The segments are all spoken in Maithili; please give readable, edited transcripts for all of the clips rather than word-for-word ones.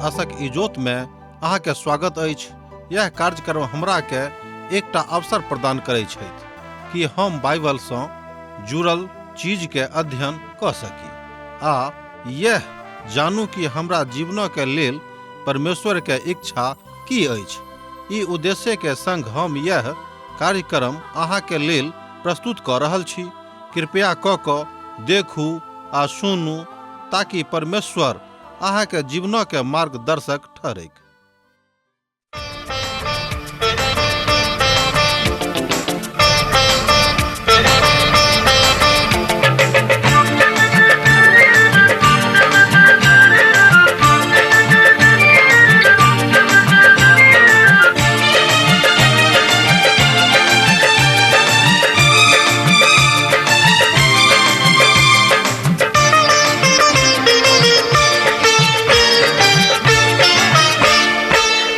आशक इजोत में अहाँ के स्वागत अछि। यह कार्यक्रम हमरा के एकटा अवसर प्रदान करै छथि कि हम बाइबल सँ जुड़ल चीज के अध्ययन कऽ सकी आ यह जानू कि हमरा जीवन के लेल परमेश्वर के इच्छा की अछि। ई उद्देश्य के संग हम यह कार्यक्रम अहाँ के लेल प्रस्तुत कऽ रहल छी। कृपया कऽ कऽ देखू आ सुनू ताकि परमेश्वर अहाँ के जीवन के मार्गदर्शक ठहरैक।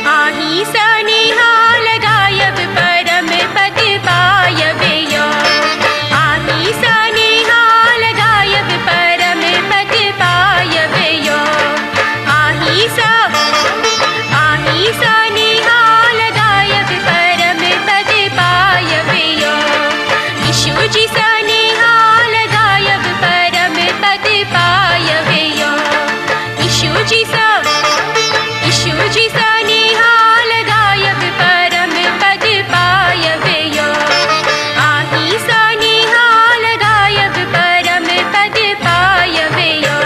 आही सनिहाल गायब परम पद पायब यो। आही सनिहाल गायब परम पद पायब यो। आही स आही सनिहाल गायब परम पद पायब यो। यीशु जी सनिहाल गायब परम पद पायब यो। यीशु जी स यीशु जी सनिहाल गायब परम पद पायब यो। आही सनिहाल गायब परम पद पायब यो।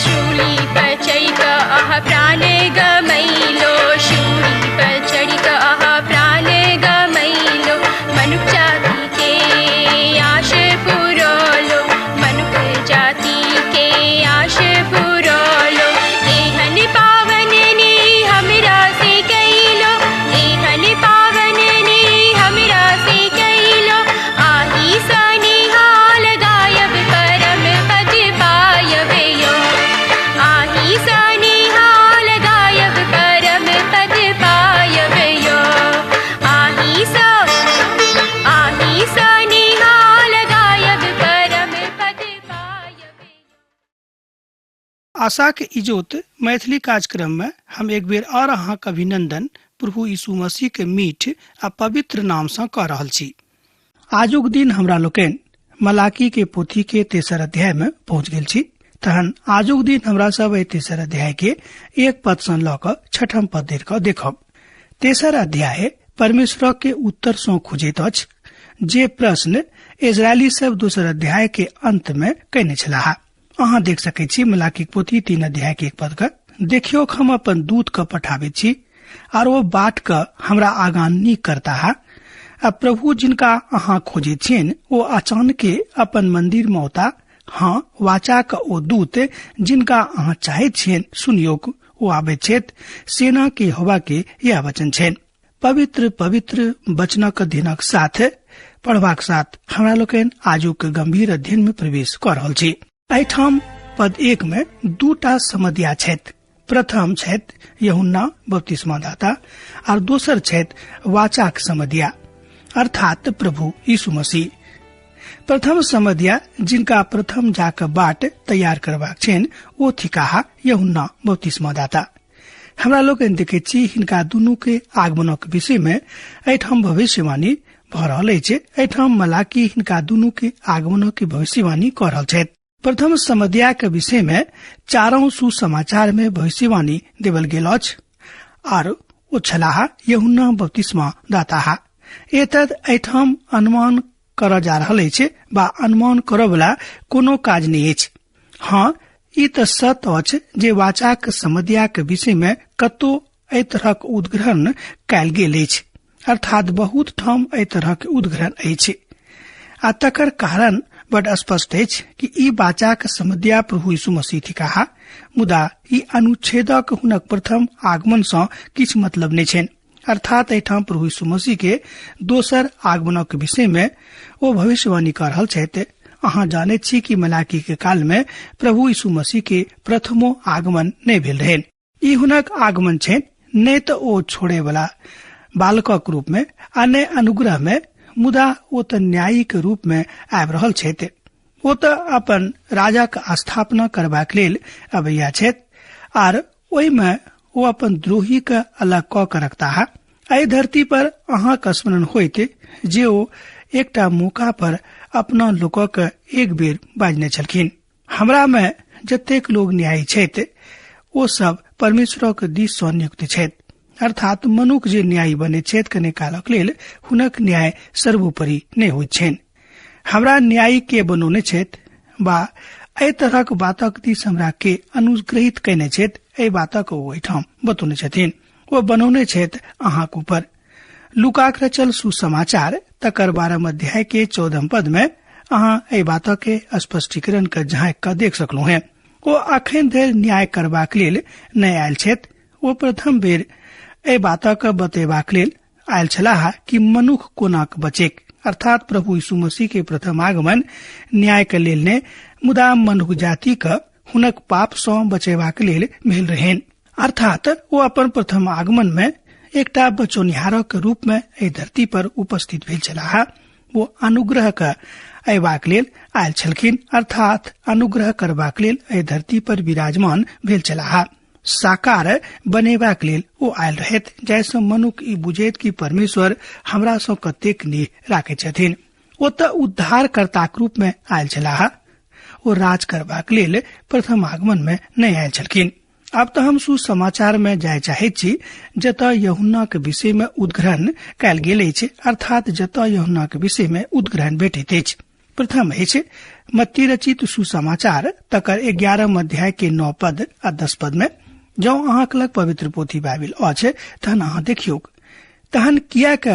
शूली पर चढ़ि कऽ अहाँ प्राण गमैलो। शूली पर चढ़ि कऽ अहाँ प्राण गमैलो। मनुख जाति के आश पुरौलो। मनुख जाति के आश पुरौलो। एहन पावन ने हमरा से कैलो। एहन पावन ने हमरा से कैलो। आही सनिहाल गायब परम पद पायब यो। आही सनिहाल गायब परम पद पायब यो। आही स आही सनिहाल गायब परम पद पायब यो। आशाक इजोत मैथिली कार्यक्रम में हम एक बेर और अहाँक अभिनंदन प्रभु यीशु मसीह के मीठ आ पवित्र नाम सँ कऽ रहल छी। आजुक दिन हमरा लोकनि मलाकी के पोथी के तेसर अध्याय में पहुंच गेल छी। तहन आजुक दिन हमरा सब एहि तेसर अध्याय के एक पद सँ लऽ कऽ छठम पद धरि कऽ देखब। तेसर अध्याय परमेश्वर के उत्तर सँ खोजैत अछि जे प्रश्न इजरायली सब दोसर अध्याय के अंत में कयने छलाह। अहाँ देख सकै छी मलाकी पोथी 3 अध्याय के 1 पद के, देखियौ हम अपन दूत के पठाबै छी आर ओ बाट के हमरा आगाँ नीक करताह। आ प्रभु जिनका अहाँ खोजै छियनि ओ अचानके अपन मंदिर में औता। हाँ, वाचा के ओ दूत जिनका अहाँ चाहैत छियनि सुनियौक, ओ आबैत छथि। सेना के यहोवा के यह वचन छनि। पवित्र पवित्र वचनक अध्ययनक साथ पढ़बाक साथ हमरा लोकनि आजुक गंभीर अध्ययन में प्रवेश कऽ रहल छी। एहिठाम पद 1 में दूटा समदिया छथि। प्रथम छथि यूहन्ना बपतिस्मादाता आर दोसर छथि वाचाक समदिया अर्थात प्रभु यीशु मसीह। प्रथम समदिया जिनका प्रथम जाक बाट तैयार करबाक छनि ओ थिकाह यूहन्ना बपतिस्मादाता। हमरा लोकनि देखैत छी हिनका दुनू के आगमनक विषय में एहिठाम भविष्यवाणी भऽ रहल अछि। एहिठाम मलाकी हिनका दुनू के आगमनक भविष्यवाणी कऽ रहल छथि। प्रथम समदिया के विषय में चारों सुसमाचार में भविष्यवाणी देवल गेल अछि आर ओ छलाह यूहन्ना बपतिस्मा दाता। एतद एहिठाम अनुमान करऽ जा रहल अछि बा अनुमान करऽ वाला कोनो काज नहि अछि। हाँ, ई तऽ सत्य अछि जे वाचाक समदियाक विषय में कतौ एहि तरहक उद्ग्रहण कयल गेल अछि, अर्थात बहुत ठाम एहि तरहक उद्ग्रहण अछि आ तकर कारण बड स्पष्ट अछि कि ई वाचाक समदिया प्रभु यीशु मसीह थिकाह। मुदा ई अनुच्छेदक हुनक प्रथम आगमन सँ किछु मतलब नहि छनि। अर्थात एहिठाम प्रभु यीशु मसीह के दोसर आगमनक विषय में ओ भविष्यवाणी कर रहल छथि। अहाँ जानैत छी कि मलाकी के काल में प्रभु यीशु मसीह के प्रथमो आगमन नहि भेल रहनि। ई हुनक आगमन छनि, नहि तऽ ओ छोड़े वाला बालकक रूप में आ नहि अनुग्रह में, मुदा ओ तऽ न्यायी के रूप में आबि रहल छथि। ओ तऽ अपन राजाक स्थापना करबाक लेल अबैया छथि आर ओहिमे ओ अपन द्रोही के अलग कऽ के रखताह। एहि धरती पर अहाँक स्मरण होइत जे ओ एकटा मौका पर अपना लोकक एक बेर बाजने छलखिन, हमरा में जतेक लोग न्यायी छथि ओ सब परमेश्वरक दिस सँ नियुक्त छथि। अर्थात मनुख जे न्यायी बने छथि कने कालक लेल हुनक न्याय सर्वोपरि नहि होइत छनि। हमरा न्यायी के बनौने छथि बा एहि तरहक बातक दिस हमरा के अनुग्रहित कयने छथि, एहि बातक ओ एहिठाम बतौने छथिन। ओ बनौने छथि अहाँक ऊपर। लूकाक रचल सुसमाचार तकर 12 अध्याय के 14 पद में अहाँ एहि बातक के स्पष्टीकरण के झाँकि कऽ देख सकलहुँ हेँ। ओ अखन धरि न्याय करबाक लेल नहि आयल छथि। ओ प्रथम बेर एहि बातक बतेबाक लेल आयल छलाह कि मनुख कोना बचेक। अर्थात प्रभु यीशु मसीह के प्रथम आगमन न्याय के लेल ने, मुदा मनुख जाति के हुनक पाप सँ बचेबाक लेल भेल रहनि। अर्थात ओ अपन प्रथम आगमन में एकटा बचौनिहारक रूप में एहि धरती पर उपस्थित भेल छलाह। ओ अनुग्रह के अयबाक लेल आयल छलखिन, अर्थात अनुग्रह करबाक लेल एहि धरती पर विराजमान भेल छलाह। साकार बनेबाक लेल ओ आयल रहथि, जाहिसँ मनुख ई बुझैत कि परमेश्वर हमरा सँ कतेक नेह राखैत छथिन। ओ तऽ उद्धारकर्ताक रूप में आयल छलाह, ओ राज करबाक लेल प्रथम आगमन में नहि आयल छलखिन। आब तऽ हम सुसमाचार में जाय चाहैत छी, जतऽ यूहन्नाक विषय में उद्ग्रहण कयल गेल अछि, अर्थात जतऽ यूहन्नाक विषय में उद्ग्रहण भेटैत अछि। प्रथम अछि मत्ती रचित सुसमाचार तकर 11 अध्याय के 9 पद आ 10 पद में। जँ अहाँक लग पवित्र पोथी बाइबिल अछि तहन अहाँ देखियौक, तहन किएक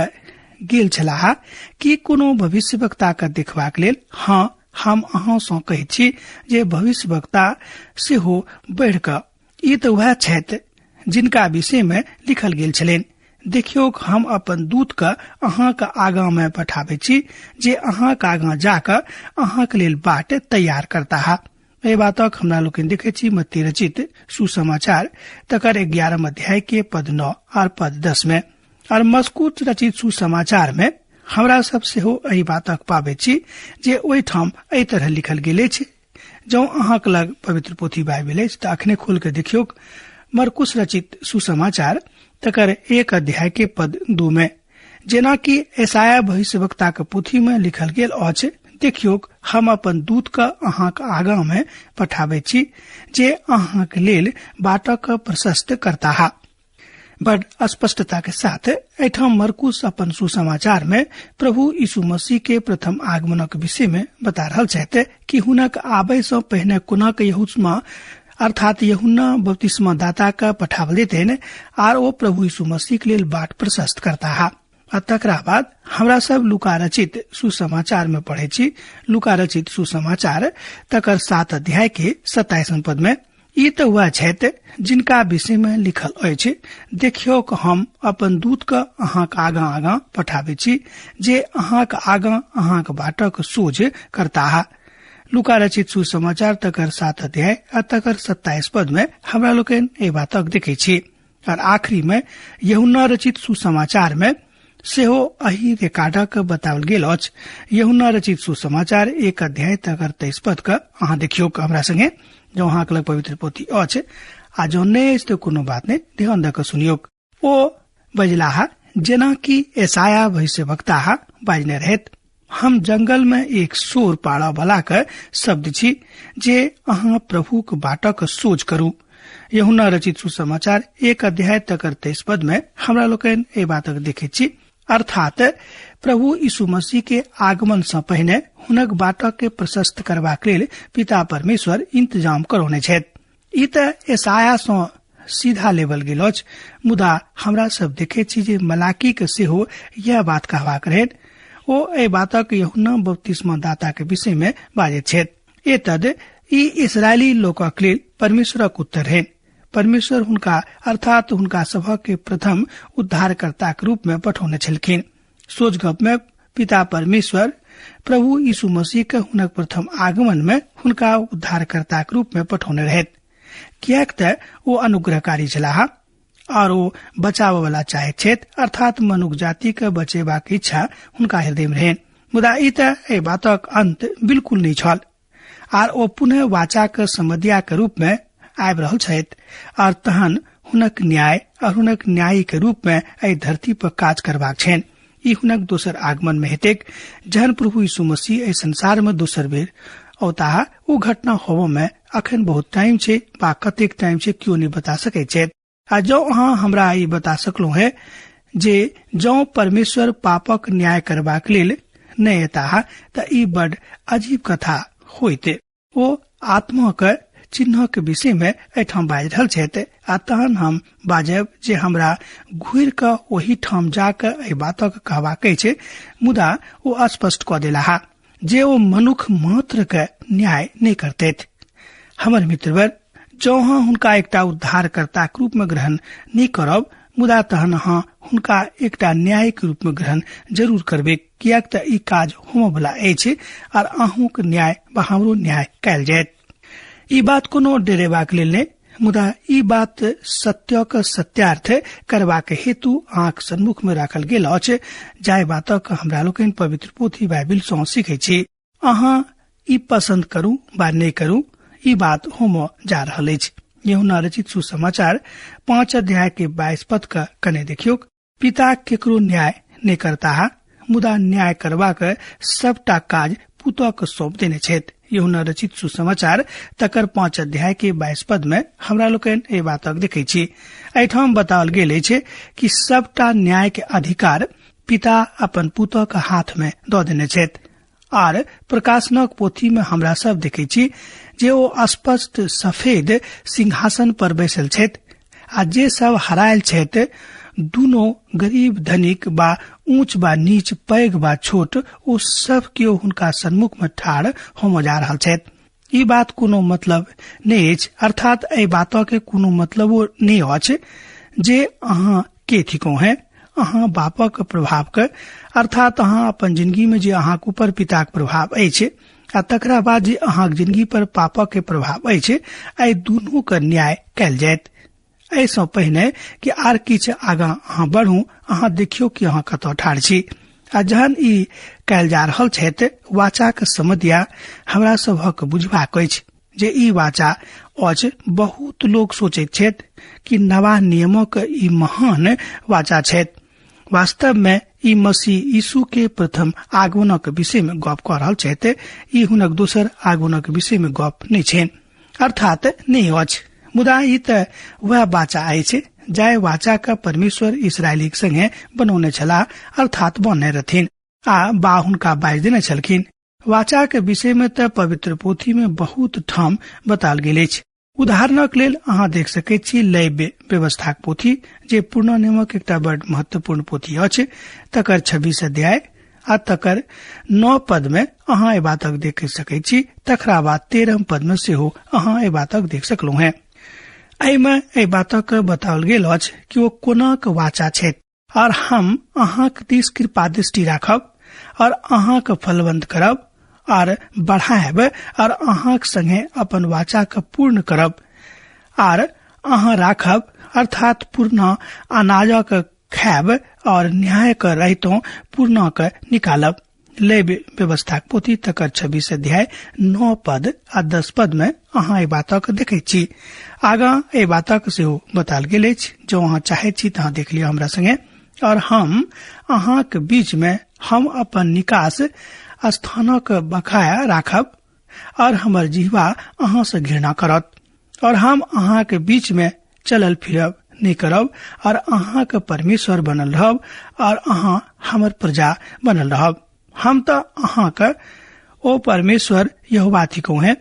गेल छलाह? कि कोनो भविष्यवक्ता के देखबाक लेल? हाँ, हम अहाँ सँ कहैत छी जे भविष्यवक्ता सेहो बढ़ि कऽ ई तऽ वएह छथि जिनका विषय में लिखल गेल छलनि, देखियौक हम अपन दूत के अहाँक आगाँ में पठाबै छी जे अहाँक आगाँ जाकऽ अहाँक लेल बाट तैयार करताह। एहि बातक हमरा लोकनि देखै छी मत्ती रचित सुसमाचार तकर 11 अध्याय के पद 9 और पद 10 में। और मस्कुत रचित सुसमाचार में हमरा सब सेहो एहि बातक पाबै छी जे ओहिठाम एहि तरह लिखल गेल अछि। जँ अहाँक लग पवित्र पोथी बाइबिल अछि तऽ अखने खोल के देखियौक मरकुस रचित सुसमाचार तकर 1 अध्याय के पद 2 में, जेना कि यशायाह भविष्यवक्ता के पोथी में लिखल गेल अछि, देखियौक हम अपन दूत के अहाँक आगाँ में पठाबै छी जे अहाँक लेल बाटक प्रशस्त करताह। बड स्पष्टता के साथ एहिठाम मरकुस अपन सुसमाचार में प्रभु यीशु मसीह के प्रथम आगमनक विषय में बता रहल छथि कि हुनक आबय सँ पहिने कोना के यहूदमा अर्थात यूहन्ना बपतिस्मा दाता के पठावल जेतनि आर ओ प्रभु यीशु मसीह के लेल बाट प्रशस्त करताह। आ तकरा बाद हमरा सब लूका रचित सुसमाचार में पढ़े छी, लूका रचित सुसमाचार तकर 7 अध्याय के 27 पद में, ई तऽ वएह छथि जिनका विषय में लिखल अछि, देखियौक हम अपन दूत के अहाँक आगाँ आगाँ पठाबै छी जे अहाँक आगाँ अहाँक बाटक सोझ करताह। लूका रचित सुसमाचार तकर 7 अध्याय आ तकर 27 पद में हमरा लोकनि एहि बातक देखै छी। और आखिरी में यूहन्ना रचित सुसमाचार में सेहो एहि रिकॉर्डक बताओल गेल अछि। यूहन्ना रचित सुसमाचार 1 अध्याय तकर 23 पद के अहाँ देखियौ हमरा संगे, जँ अहाँक लग पवित्र पोथी अछि आ जँ नहि अछि तऽ कोनो बात नहि, ध्यान दऽ कऽ सुनियौ। ओ बजलाह, जेना कि यशायाह भविष्यवक्ता बाजने रहथि, हम जंगल में एक शोर पाड़ऽ वाला के शब्द छी जे अहाँ प्रभुक बाटक सोझ करू। यूहन्ना रचित सुसमाचार 1 अध्याय तकर 23 पद में हमरा लोकनि एहि बातक देखैत छी। अर्थात प्रभु यीशु मसीह के आगमन सँ पहिने हुनक बाटक के प्रशस्त करबाक लेल पिता परमेश्वर इंतजाम करौने छथि। ई तऽ यशायाह सँ सीधा लेबल गेल अछि, मुदा हमरा सब देखैत छी जे मलाकी के सेहो यह बात कहबाक रहनि। ओ एहि बातक यूहन्ना बपतिस्मा दाता के विषय में बाजैत छथि। एतद ई इसराइली लोकक लेल परमेश्वरक उत्तर रहनि। परमेश्वर हुनका अर्थात हुनका सभक के प्रथम उद्धारकर्ताक रूप में पठौने छलखिन। सोच गप में पिता परमेश्वर प्रभु यीशु मसीह के हुनक प्रथम आगमन में हुनका उद्धारकर्ताक रूप में पठौने रहैत, किएक त ओ अनुग्रहकारी छलाह और ओ बचाबय वाला चाहैत छथि, अर्थात मनुख जाति के बचेबाक इच्छा हुनका हृदय में रहनि। मुदा ई त एहि बातक अंत बिल्कुल नहि छल आर ओ पुनः वाचाक समदिया के रूप में आबि रहल छथि और तहन हुनक न्याय और हुनक न्यायी के रूप में एहि धरती पर काज करबाक छनि। ई हुनक दोसर आगमन में हेतैक, जहन प्रभु यीशु मसीह एहि संसार में दोसर बेर औताह। ओ घटना होबय में अखन बहुत टाइम छै बा कतेक टाइम छै केओ नहि बता सकैत छथि। आ जौ अहाँ हमरा ई बता सकलहुँ है जे जौ परमेश्वर पापक न्याय करबाक लेल नहि एताह त ई बड अजीब कथा होइत। ओ आत्माक चिन्हक विषय में एहिठाम बाजि रहल छथि आ तहन हम बाजब जे हमरा घुरि कऽ ओहि ठाम जाकऽ एहि बातक कहबाक अछि, मुदा ओ स्पष्ट कऽ देलाह जे ओ मनुख मात्र के न्याय नहि करतथि। हमर मित्रवर, जौ अहाँ हुनका एकटा उद्धारकर्ताक रूप में ग्रहण नहि करब, मुदा तहन अहाँ हुनका एकटा न्यायिक रूप में ग्रहण जरूर करबै, किएक तऽ ई काज होमय वला अछि आर अहूँक न्याय वा हमरो न्याय कयल जायत। ई बात कोनो डरेबाक लेल नहि, मुदा ई बात सत्यक सत्यार्थ करबाक हेतु अहाँक सन्मुख में राखल गेल अछि, जाहि बातक हमरा लोकनि पवित्र पोथी बाइबिल सँ सीखै छी। अहाँ ई पसंद करू वा नहि करू, ई बात होमय जा रहल अछि। यूहन्ना रचित सुसमाचार 5 अध्याय के 22 पद का कने देखियौ। पिता केकरो न्याय नहि करताह, मुदा न्याय करबाक सबटा काज पुतक सौंप देने छथि। यूहन्ना रचित सुसमाचार तकर 5 अध्याय के 22 पद में हमरा लोकनि एहि बातक देखै छी। एहिठाम बताओल गेल अछि कि सबटा न्याय के अधिकार पिता अपन पुतक हाथ में दऽ देने छथि। आर प्रकाशनक पोथी में हमरा सब देखै छी जे ओ स्पष्ट सफेद सिंहासन पर बैसल छथि आ जे सब हरायल छथि दुनो गरीब धनिक बा ऊंच बा नीच, पैघ बा छोट, ओ सब केओ हुनका सन्मुख में ठाढ़ होमय जा रहल छथि। ई बात कोनो मतलब नहि अछि, अर्थात एहि बात के कोनो मतलबो नहि अछि जे अहाँ के थिकौ हैं। अहाँ बापक प्रभाव के, अर्थात अहाँ अपन जिंदगी में जे अहाँक ऊपर पिताक प्रभाव अछि आ तकरा बाद जे अहाँक जिंदगी पर पापक के प्रभाव अछि, एहि दुनू के न्याय कयल जायत। एहिसँ पहिने कि आर किछु आगाँ अहाँ बढ़ू, अहाँ देखियौ कि अहाँ कतऽ ठाढ़ छी। आ जहन ई कयल जा रहल छथि, वाचाक समदिया हमरा सभक बुझबाक अछि जे ई वाचा अछि। बहुत लोक सोचैत छथि कि नवा नियमक ई महान वाचा छथि। वास्तव में ई मसीह यीशु के प्रथम आगमनक विषय में गप कऽ रहल छथि। ई हुनक दोसर आगमनक विषय में गप नहि छनि, अर्थात नहि अछि। मुदा ई तऽ वएह वाचा अछि जाहि वाचा के परमेश्वर इसराइलीक संगे बनौने छलाह, अर्थात बनने रहथिन आ बा हुनका बाजि देने छलखिन। वाचा के विषय में तऽ पवित्र पोथी में बहुत ठाम बताओल गेल अछि। उदाहरणक लेल अहाँ देख सकैत छी लैव्य व्यवस्थाक पोथी, जे पुरना नियमक एकटा बड़ महत्वपूर्ण पोथी अछि, तकर 26 अध्याय आ तकर 9 पद में अहाँ एहि बातक देख सकैत छी। तकरा बाद 13 पद में सेहो अहाँ एहि बातक देख सकलहुँ हैं। एहिमे एहि बातक बताओल गेल अछि कि ओ कोनाक वाचा छथि और हम अहाँक दिस कृपा दृष्टि राखब और अहाँक फलवंत करब और बढ़ायब और अहाँक संगे अपन वाचा के पूर्ण करब आर अहाँ राखब, अर्थात पूर्ण अनाजक खायब और न्याय के रहितो पूर्ण के निकालब। लेब व्यवस्थाक पोथी तकर 26 अध्याय 9 पद आ 10 पद में अहाँ एहि बातक देखैत छी। आगाँ एहि बातक सेहो बताओल गेल अछि। जँ अहाँ चाहैत छी तऽ अहाँ देख लिअ हमरा संगे। और हम अहाँक बीच में हम अपन निकास स्थानक बकाया राखब और हमर जिह्वा अहाँ से घृणा करत और हम अहाँक बीच में चलल फिरब नहि करब और अहाँक परमेश्वर बनल रहब और अहाँ हमर प्रजा बनल रहब। हम तऽ अहाँक ओ परमेश्वर यहोवा थिकहुँ हैं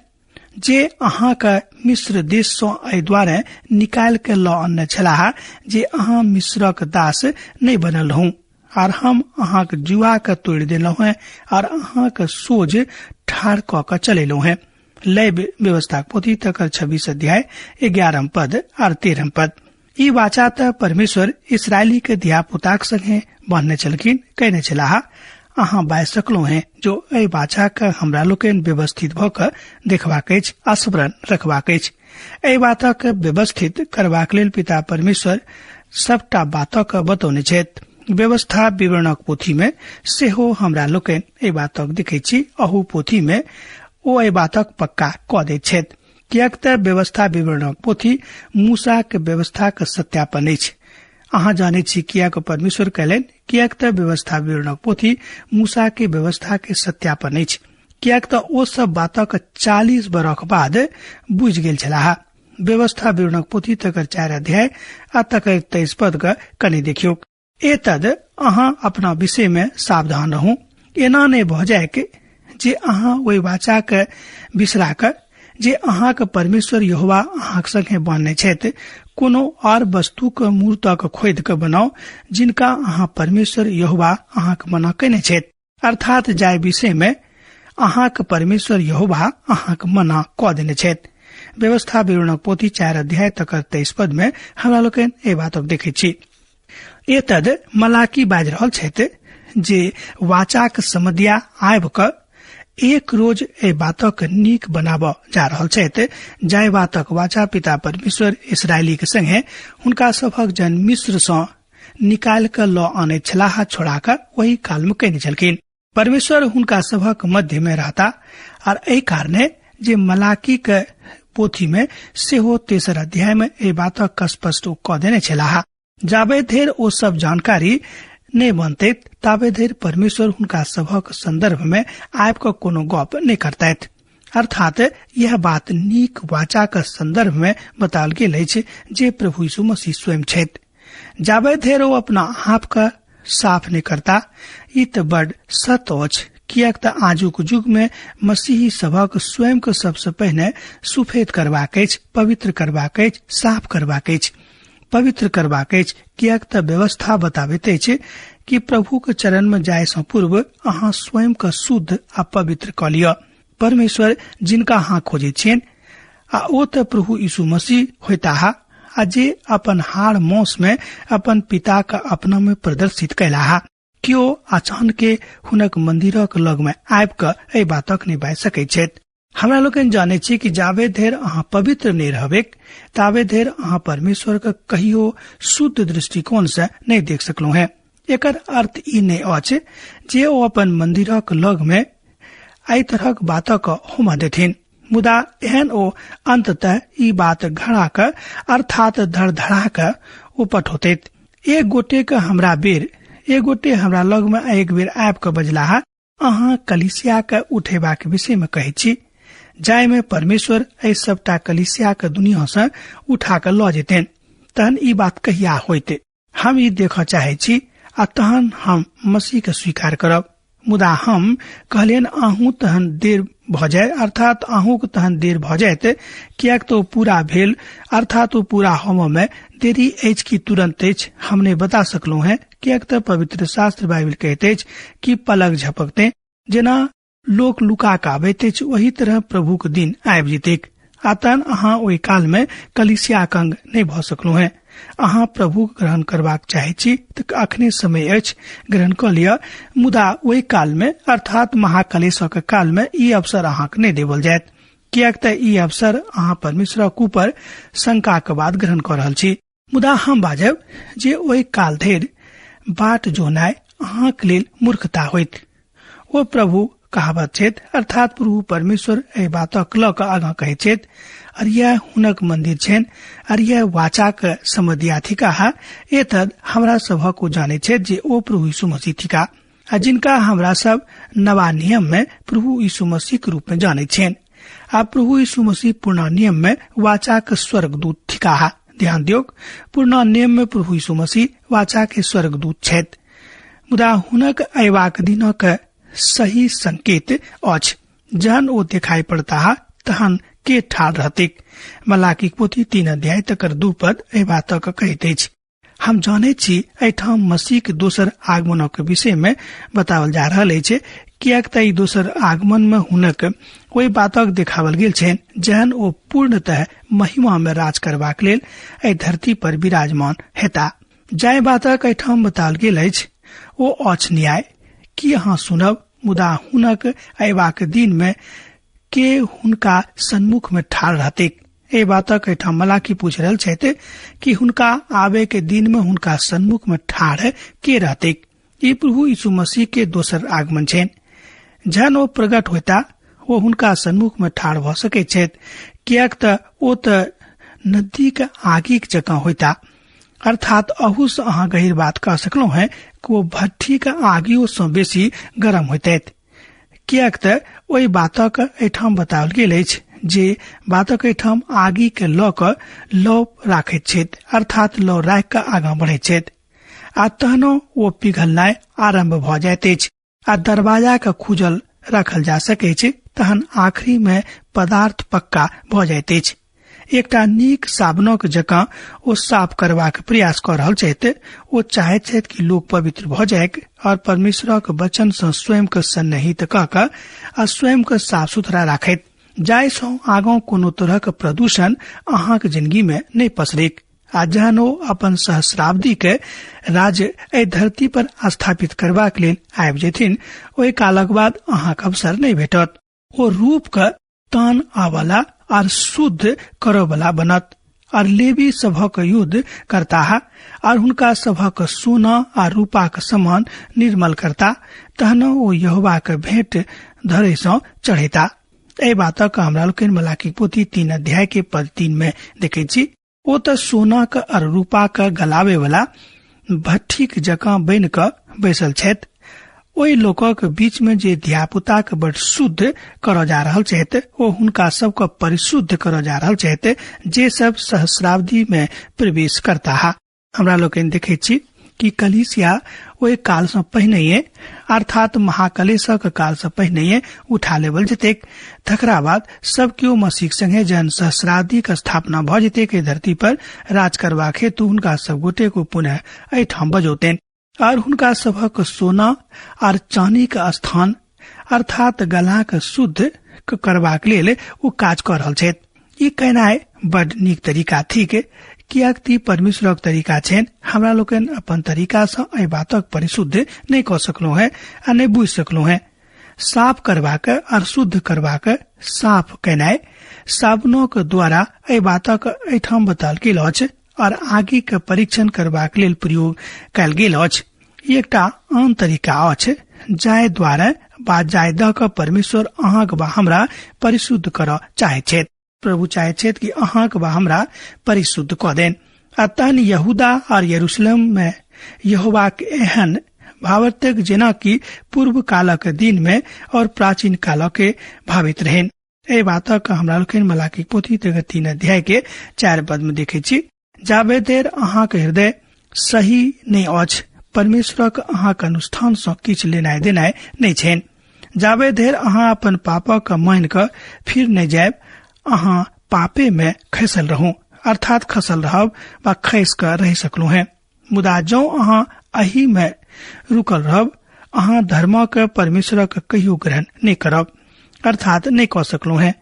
जे अहाँक मिस्र देश सँ एहि द्वारे निकालि के लऽ अनने छलाह जे अहाँ मिस्रक दास नहि बनल रहू, आर हम अहाँक जुआ के तोड़ि देलहुँ हैं और अहाँक सोझ ठाढ़ कऽ के चलेलहुँ हैं। लय व्यवस्थाक पोथी तकर 26 अध्याय 11 पद और 13 पद। ई वाचा त परमेश्वर इसराइली के धियापुताक संगे बांधने छलखिन, कहने छलाह, अहाँ बाजि सकलहुँ हैं जो एहि वाचा के हमरा लोकनि व्यवस्थित भऽ कऽ देखबाक अछि आ स्मरण रखबाक अछि। एहि बातक व्यवस्थित करबाक लेल पिता परमेश्वर सबटा बातक बतौने छथि। व्यवस्था विवरणक पोथी में सेहो हमरा लोकनि एहि बातक देखैत छी। अहू पोथी में ओ एहि बातक पक्का कऽ दैत छथि, किएक तऽ व्यवस्था विवरणक पोथी मूसाक व्यवस्थाक सत्यापन अछि। अहाँ जानै छी किएक परमेश्वर कहलनि, किएक तऽ व्यवस्था विवरणक पोथी मूसा के व्यवस्था के सत्यापन अछि, किएक तऽ ओ सब बातक 40 बरख बाद बुझि गेल छलाह। व्यवस्था विवरणक पोथी तकर 4 अध्याय आ तकर 23 पद के कनि देखियौ। एतद अहाँ अपना विषय में सावधान रहू, एना नहि भऽ जाय जे अहाँ ओहि वाचा के बिसरा कऽ जे अहाँक परमेश्वर यहोवा अहाँक संगे बान्हने छथि कोनो और वस्तु के मूर्तक खोदि कऽ बनाउ जिनका अहाँ परमेश्वर यहोवा अहाँक मना कयने छथि, अर्थात जाहि विषय में अहाँक परमेश्वर यहोवा अहाँक मना कऽ देने छथि। व्यवस्था विवरणक पोथी 4 अध्याय तकर 23 पद में हमरा लोकनि एहि बातक देखैत छी। एतद मलाकी बाजि रहल छथि जे वाचाक समदिया आबि कऽ एक रोज एहि बातक नीक बनाबऽ जा रहल छथि, जाहि बातक वाचा पिता परमेश्वर इसराइली के संगे हुनका सभक जन मिस्र सँ निकालि कऽ लऽ आनैत छलाह, छोड़ा कऽ ओहि काल मे कयने छलखिन। परमेश्वर हुनका सभक मध्य मे रहता और एहि कारणे जे मलाकी के पोथी में सेहो 3 अध्याय में एहि बातक स्पष्ट कऽ देने छलाह। जाबे धरि ओ सब जानकारी नहि बनतै ताबे धरि परमेश्वर हुनका सभक संदर्भ में आबि कऽ कोनो गप नहि करतथि। अर्थात यह बात नीक वाचा के संदर्भ में बताओल गेल अछि जे प्रभु यीशु मसीह स्वयं छथि। जाबे धरि ओ अपना आप के साफ नहि करता, ई तऽ बड सत्य अछि, किएक तऽ आजुक युग में मसीही सभक स्वयं के सबसे पहिने सुफेद करबाक अछि, पवित्र करबाक अछि, साफ करबाक अछि, पवित्र करबाक अछि, किएक तऽ व्यवस्था बताबैत अछि कि प्रभु के चरण में जाय सँ पूर्व अहाँ स्वयं के शुद्ध आ पवित्र कऽ लिअ। परमेश्वर जिनका अहाँ खोजैत छियनि आ ओ तऽ प्रभु यीशु मसीह होइताह आ जे अपन हाड़ मौस में अपन पिता के अपना में प्रदर्शित कयलाह। केओ अचान के हुनक मंदिरक लग में आबि कऽ एहि बातक नहि बाजि सकैत छथि। हमरा लोकनि जानै छी कि जाबे धरि अहाँ पवित्र नहि रहबेक ताबे धरि अहाँ परमेश्वर के कहियो शुद्ध दृष्टिकोण से नहि देख सकलहुँ हैं। एकर अर्थ ई नहि अछि जे ओ अपन मंदिरक लग में एहि तरहक बातक होमऽ देथिन, मुदा एहन ओ अंततः ई बात घड़ा कऽ अर्थात धड़धड़ा कऽ ओ पठौतैत। एक गोटे के हमरा बेर एक गोटे हमरा लग में एक बेर आबि कऽ बजलाह, अहाँ कलीसिया के उठेबाक विषय में कहै छी जाहि में परमेश्वर एहि सबटा कलीसिया के दुनिया से उठा कऽ लऽ जेतनि, तहन ई बात कहिया होइत? हम ई देखऽ चाहै छी आ तहन हम मसीह के स्वीकार करब। मुदा हम कहलियनि, अहूँ तहन देर भऽ जाय, अर्थात अहूँक तहन देर भऽ जायत, किएक तऽ ओ पूरा भेल, अर्थात ओ पूरा होमऽ में देरी अछि कि तुरंत अछि हम नहि बता सकलहुँ हैं, किएक तऽ पवित्र शास्त्र बाइबिल कहैत अछि कि पलक झपकते जेना लोक लुका कऽ आबैत अछि ओही तरह प्रभुक दिन आबि जेतैक आ तहन अहाँ ओहि काल में कलीसियाक अंग नहि भऽ सकलहुँ हैं। अहाँ प्रभु ग्रहण करबाक चाहै छी तऽ अखने समय अछि, ग्रहण कऽ लिअ, मुदा ओहि काल में अर्थात महाकलेशक काल में ई अवसर अहाँक नहि देवल जायत, किएक तऽ ई अवसर अहाँ परमेश्वरक ऊपर शंकाक बाद ग्रहण कऽ रहल छी। मुदा हम बाजब जे ओहि काल धरि बाट जोनाय अहाँक लेल मूर्खता होइत। ओ प्रभु कहावत छथि, अर्थात प्रभु परमेश्वर एहि बातक लऽ कऽ आगाँ कहैत छथि, और यह हुनक मंदिर छनि और यह वाचाक समदिया थिकाह। एतद हमरा सभक ओ जानैत छथि जे ओ प्रभु यीशु मसीह थिका आ जिनका हमरा सब नवा नियम में प्रभु यीशु मसीह के रूप में जानैत छियनि। आ प्रभु यीशु मसीह पुरना नियम में वाचाक स्वर्गदूत थिकाह। ध्यान दियौक, पुरना नियम में प्रभु यीशु मसीह वाचा के स्वर्गदूत छथि, मुदा हुनक अयबाक दिनक सही संकेत अछि। जहन ओ देखाई पड़ताह तहन के ठाढ़ रहतिक। मलाकीक पोथी 3 अध्याय तकर 2 पद एहि बातक कहैत अछि। हम जानैत छी एहिठाम मसीह के दोसर आगमनक विषय में बताओल जा रहल अछि, किएक त ई दोसर आगमन में हुनक ओहि बातक देखावल गेल छनि जहन ओ पूर्णतः महिमा में राज करबाक लेल एहि धरती पर विराजमान हेता। जाहि बातक एहिठाम बताओल गेल अछि ओ अछि न्याय। की अहाँ सुनब? मुदा हुनक अयबाक दिन में के हुनका सन्मुख में ठाढ़ रहतैक? एहि बातक एहिठाम मलाकी पूछि रहल छथि कि हुनका आबे के दिन में हुनका सन्मुख में ठाढ़ के रहतैक। ई प्रभु यीशु मसीह के दोसर आगमन छनि। जहन ओ प्रकट होता ओ हुनका सन्मुख में ठाढ़ भऽ सकैत छथि, किएक तऽ ओ तऽ नदीक आगिक जकाँ होता। अर्थात अहू से अहाँ गहीर बात कह सकलहुँ हैं कि ओ भट्ठीक आगियो सँ बेसी गरम होइत, किएक तऽ ओहि बातक एहिठाम बताओल गेल अछि जे बातक एहिठाम आगि के लऽ कऽ लौ राखैत छथि, अर्थात लौ राखि कऽ आगाँ बढ़ैत छथि आ तहनो ओ पिघलनाइ आरंभ भऽ जाइत अछि आ दरवाजा के खुजल राखल जा सकैत छै। तहन आखिरी में पदार्थ पक्का भऽ जाइत अछि। एकटा नीक साबुनक जकाँ ओ साफ करबाक प्रयास कऽ रहल छथि। ओ चाहैत छथि कि लोक पवित्र भऽ जाइक और परमेश्वरक वचन सँ स्वयं के सन्निहित कऽ कऽ आ स्वयं के साफ सुथरा राखैत, जाहि सँ आगाँ कोनो तरहक प्रदूषण अहाँक जिंदगी में नहि पसरैक। आ जहन ओ अपन सहस्राब्दी के राज्य एहि धरती पर स्थापित करबाक लेल आबि जेथिन, ओहि कालक बाद अहाँक अवसर नहि भेटत। ओ रूप के तान आवाला आर शुद्ध करऽवला बनत आर लेवी सभक युद्ध करताह आर हुनका सभक सोना आ रूपाक समान निर्मल करता। तहन ओ यहोवा के भेंट धरे सँ चढ़ेता। एहि बातक हमरा लोकनि मलाकी पोथी 3 अध्याय के पद 3 में देखैत छी। ओ तऽ सोनाक आर रूपाक गलावे वाला भट्ठीक जकाँ बनि कऽ बैसल छथि। ओहि लोकक बीच में जे धियापुताक बड शुद्ध करऽ जा रहल छथि, ओ हुनका सबके परिशुद्ध करऽ जा रहल छथि जे सब सहस्राब्दी में प्रवेश करताह। हमरा लोकनि देखैत छी कि कलीसिया ओहि काल सँ पहिनहिये, अर्थात महाकलेशक काल सँ पहिनहिये उठा लेबल जेतैक। तकरा बाद सब केओ मसीह संगे जहन सहस्राब्दीक स्थापना भऽ जेतैक एहि धरती पर राज करबाक हेतु हुनका सब गोटे को पुनः एहिठाम बजौतनि और हुनका सभक सोना आर चानीक स्थान अर्थात गलाक शुद्ध करबाक लेल ओ काज कऽ रहल छथि। ई कहनाइ बड नीक तरीका थिक, किएक त ई परमेश्वरक तरीका छनि। हमरा लोकनि अपन तरीका सँ एहि बातक परिशुद्ध नहि कऽ सकलहुँ हैं आ नहि बुझि सकलहुँ हैं। साफ करबाक और शुद्ध करबाक साफ केनाइ साबुनक द्वारा एहि बातक एहिठाम बताओल गेल अछि और आगि के परीक्षण करबाक लेल प्रयोग कयल गेल अछि। ई एकटा आन तरीका अछि जाहि द्वारा बा जाहि दऽ कऽ परमेश्वर अहाँक बा हमरा परिशुद्ध करऽ चाहैत छथि। प्रभु चाहैत छथि कि अहाँक बा हमरा परिशुद्ध कऽ देन। आ तहन यहूदा और यरूशलेम में यहोवाक एहन भावार्थक जेना कि पूर्व कालक दिन में और प्राचीन कालक के भावित रहन। एहि बातक हमरा लोकनि मलाकी पोथी 3 अध्याय के 4 पद में देखै छी। जाबे देर अहाँक हृदय सही नहि अछि, परमेश्वरक अहाँक अनुष्ठान सँ किछु लेनाइ देनाइ नहि छनि। जाबे देर अहाँ अपन पापक मानि कऽ फिर नहि जायब, अहाँ पापे में खसल रहू, अर्थात खसल रहब वा खसि कऽ रहि सकलहुँ हैं। मुदा जौं अहाँ एहि में रुकल रहब, अहाँ धर्मक परमेश्वरक कहियो ग्रहण नहि करब, अर्थात नहि कऽ सकलहुँ हैं।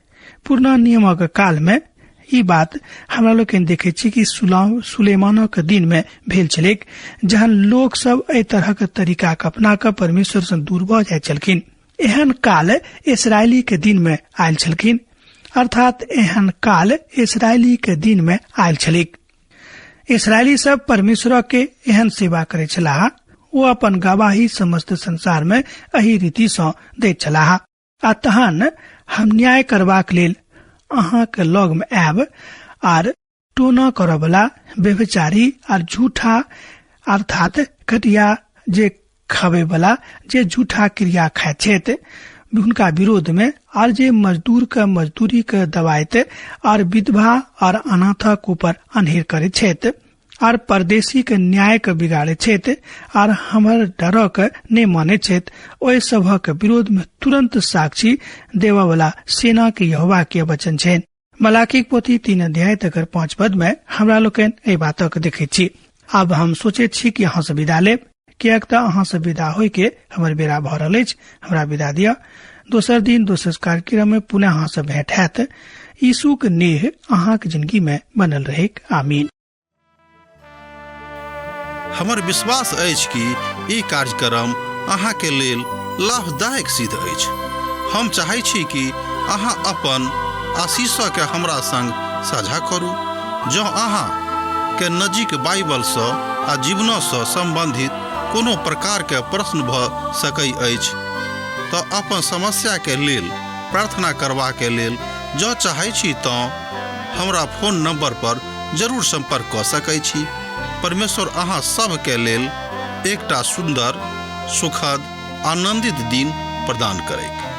पुरना नियमक काल में ई बात हमरा लोकनि देखैत छी कि सुलेमानक दिन में भेल छलैक, जहन लोक सब एहि तरहक तरीका के अपना कऽ परमेश्वर सँ दूर भऽ जाइत छलखिन। एहन काल इसरायली के दिन में आयल छलखिन, अर्थात एहन काल इसरायली के दिन में आयल छलैक। इसरायली सब परमेश्वर के एहन सेवा करै छलाह। ओ अपन गवाही समस्त संसार में एहि रीति सँ दैत छलाह। आ तहन हम न्याय करबाक लेल अहाँक लग में आयब आर टोना करऽवला व्यभिचारी आर झूठा अर्थात घटिया जे खाबेवला जे झूठा क्रिया खाइत छथि हुनका विरोध में, आर जे मजदूर के मजदूरी के दबाइत आर विधवा आर अनाथक ऊपर अनहेर करैत छथि आर परदेशी के न्याय के बिगाड़ैत छथि आर हमर डरक नहि मानैत छथि, ओहि सभक विरोध में तुरंत साक्षी देबऽवला सेना के यहोवा के वचन छनि। मलाकीक पोथी 3 अध्याय तकर 5 पद में हमरा लोकनि एहि बातक देखैत छी। आब हम सोचैत छी कि अहाँ सँ विदा लेब, किएक तऽ अहाँसँ विदा होइके हमर बेरा भऽ रहल अछि। हमरा विदा दिअ। दोसर दिन दोसर कार्यक्रम में पुनः अहाँसँ भेंट हैत। यीशुक नेह अहाँक जिंदगी में बनल रहेक। आमीन। हमर विश्वास अछि कि ई कार्यक्रम अहाँके लेल लाभदायक सिद्ध अछि। हम चाहै छी कि अहाँ अपन आशीषके हमरा संग साझा करू। जँ अहाँ के नजीक बाइबलसँ आ जीवनसँ सम्बन्धित कोनो प्रकारके प्रश्न भऽ सकै अछि तऽ अपन समस्याके लेल प्रार्थना करबाके लेल जँ चाहै छी तँ हमरा फोन नंबर पर जरूर संपर्क कऽ सकै छी। परमेश्वर अहाँ सभके लेल एकटा सुन्दर, सुखद, आनंदित दिन प्रदान करैक।